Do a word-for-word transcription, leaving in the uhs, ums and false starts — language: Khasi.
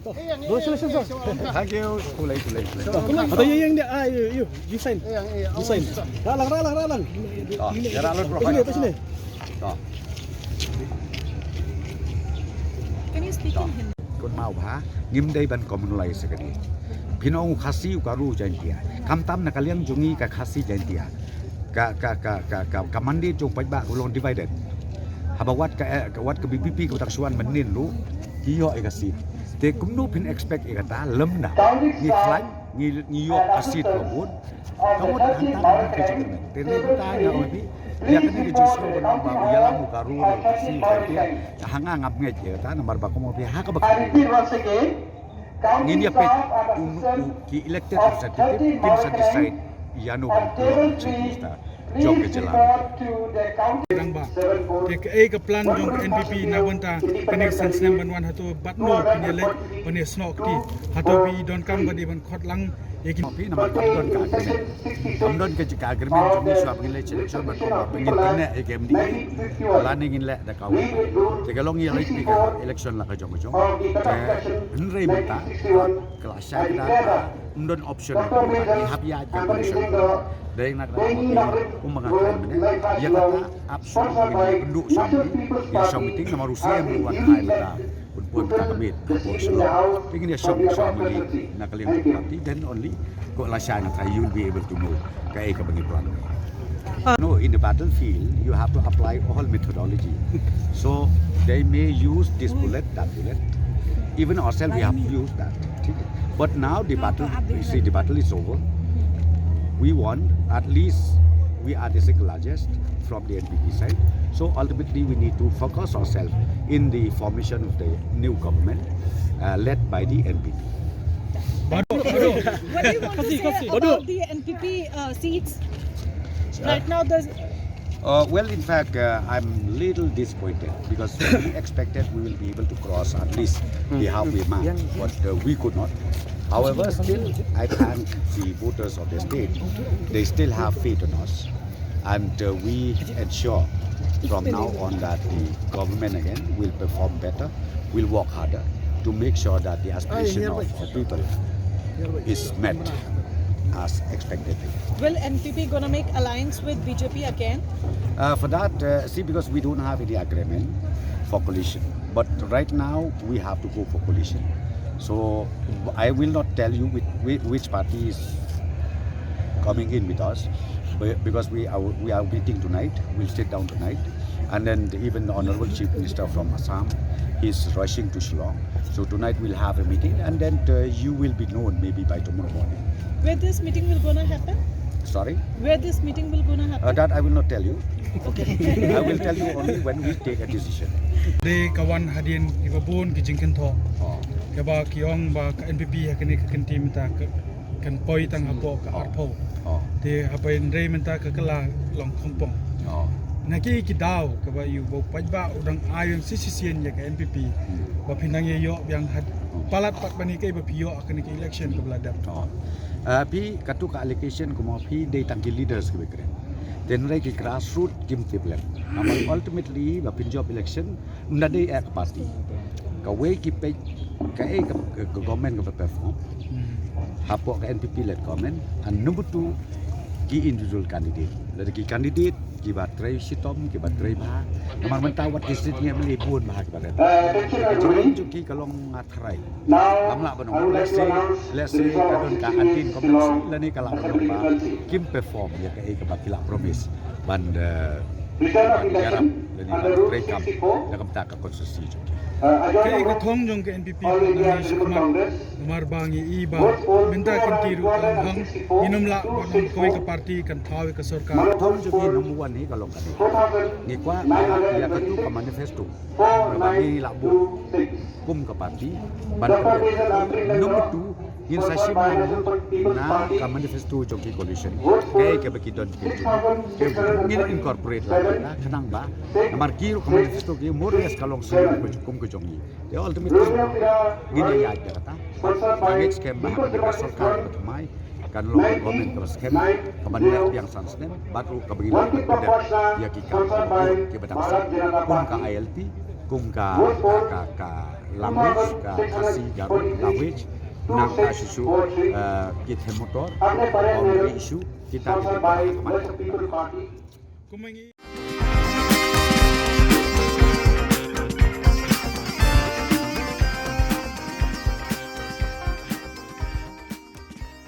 Congratulations, sir. Thank you. Kulai, kulai, kulai. Ata ïa ïa ïa, ah, ïa, ïa, ïa, you sign. You sign. Rah lang, rah lang, rah lang. Ah, ïa rah lang, rah lang. Sini, sini. Ah. Can you speak in Hindi? Kynmaw bha, ngim dei ban communalize ïa kane. Phin ong u Khasi u Garo Jaintia. Khamtam na ka liang jong ngi ka Khasi Jaintia. Ka, ka, ka, ka, ka, ka mandate jong paidbah ka long divided. Haba wat ka, eh, wat ka V P P ka bynta ka shuwa mynnin ruh, ki ïoh ïa ka seat. Te kumno phin expect ïa kata lymda ngi khlaiñ, ngi, ngi ïoh ka seat ka vote. Ka mut hangta ka jingkyrmen. Te ngi kata ïa U V P, ïa kane ka jingsngew ba nang ba u ïalam u Garo ne u Khasi u Jaintia. Ha nga ngam ngeit ïa kata namar ba kumno phi ha kaba ka Ngin ïa peit u, u, ki elected representative kin sa decide ïa no ban pynlong chief minister jong ka jylla. Rangbah. Te kaei ka plan jong ka N P P na bynta kane ka san snem ban wan hato, bad no phin ïa leit ban ïa snoh kti, hato phi donkam ba dei ban khot lang ïa ki. Phi namar kam don ka agreement. Kam don ka jingka agreement jong ngi shuwa ba ngin leit sha election, bad kumba ngin pynneh ïa ka M D A lane ngin leh da kawei. Te ka long ïa leit phi ka election la ka jong ka jong. Te hynrei mynta ka la shai ka dang, ym don option. Ngi hap ïaid ka coalition. Dei na ka daw kumba nga kren mynne, ïa kata option ngin ïa kynduh shong meeting, ngin shong meeting namar u C M u wan hai mynta. Pun pun ta ka miet, pun selo. Te ngin ïa shong, shong meeting na ka liang jong party, then only ko la shai nga trai, you will be able to know kaei kaba ngi plan. No, in the battlefield, you have to apply all methodology. So they may use this bullet, that bullet. Even ourselves, we have to use that. But now the battle, you see, the battle is over. We won. At least we are the second largest from the N P P side. So ultimately, we need to focus ourselves in the formation of the new government, uh, led by the N P P. What do you want to say about the N P P uh, seats? Right now, the Uh, well, in fact, uh, I'm little disappointed because we expected we will be able to cross at least the halfway mark, but uh, we could not. However, still, I thank the voters of the state. They still have faith in us, and uh, we ensure from now on that the government again will perform better. We'll work harder to make sure that the aspiration of our people is met as expected. Will N P P gonna make alliance with B J P again? Uh, for that, uh, see, because we don't have any agreement for coalition, but right now we have to go for coalition. So I will not tell you which, which, which party is coming in with us, be- because we are, we are meeting tonight. We'll sit down tonight, and then even the Honorable Chief Minister from Assam, he's rushing to Shillong. So tonight we'll have a meeting, and then uh, you will be known maybe by tomorrow morning. Where this meeting will gonna happen? Sorry? Where this meeting will gonna happen? Uh, that I will not tell you. Okay. I will tell you only when we take a decision. Dei ka wan hadien kiba bun ki jingkynthoh. Oh. Kaba ki ong ba ka N P P ha kane ka kynti mynta ka kan poi tang hapoh ka arphew. Oh. Te haba hynrei mynta ka kylla long khongpong. Oh. Na ki ki daw kaba ïoh ba u paidbah u dang ai biang shisien ïa ka N P P. Hmm. Ba phin nang ïoh biang ha palat pat bani kai ba phi ïoh ha kane ka election kaba la dep. Oh. Uh, phi katu ka allegation kumba phi dei tang ki leaders kiba kren. Te hynrei ki grassroots kim tip lem. Namar ultimately ba phin jop election Ym da dei eh ka party. Kawei ki peit kaei ka, ka, ka government kaba perform. Hmm. Hapoh ka N P P led government. And number two, ki individual candidate. Lada ki candidate kiba trei shitom, kiba trei bha. Namar mynta wat ki seat ngi M L A bun bha kiba ren. Ka jingim jong ki ka long nga tharai. Ngam lah ban ong, let's say, let's say ka don ka anti-incumbency lane ka lah ban ong ba kim perform ïa kaei kaba ki la promise ban, eh, ban ïarap lane ban treikam na ka bynta ka constituency jong ki. Kaei ka thong jong ka N P P ka nang ïa shu khmat namar ba ngi i ba mynta kynti ruh ka long hang, ngin ym lah ban ong kawei ka party kan thaw ïa ka sorkar. Thong jong ngi number one hi ka long kane. Ngi kwah ïa katu ka manifesto. Ba ngi lah buh kum ka party ban pynbeit. Number two, ngin sa shim lang na ka manifesto jong ki coalition. Kaei kaba ki don ki jong ki, ngin incorporate lang ka khnang ba namar ki ruh ka manifesto ki more or less ka long similar kum ka jong ngi. Te ultimately ngin ïa ïaid da kata. Ba ngeit skhem ba ha ka sorkar ba thymmai kan long ka government kaba skhem, kaba neh biang san snem, bad ruh kaba ngi lah ban pyndep ïa ki kam kiba dang sah, kum ka I L P, kum ka, ka, ka, ka language, ka Khasi Garo language, nangta shisha, eh, ki them motor, boundary issue, kita ki them motor.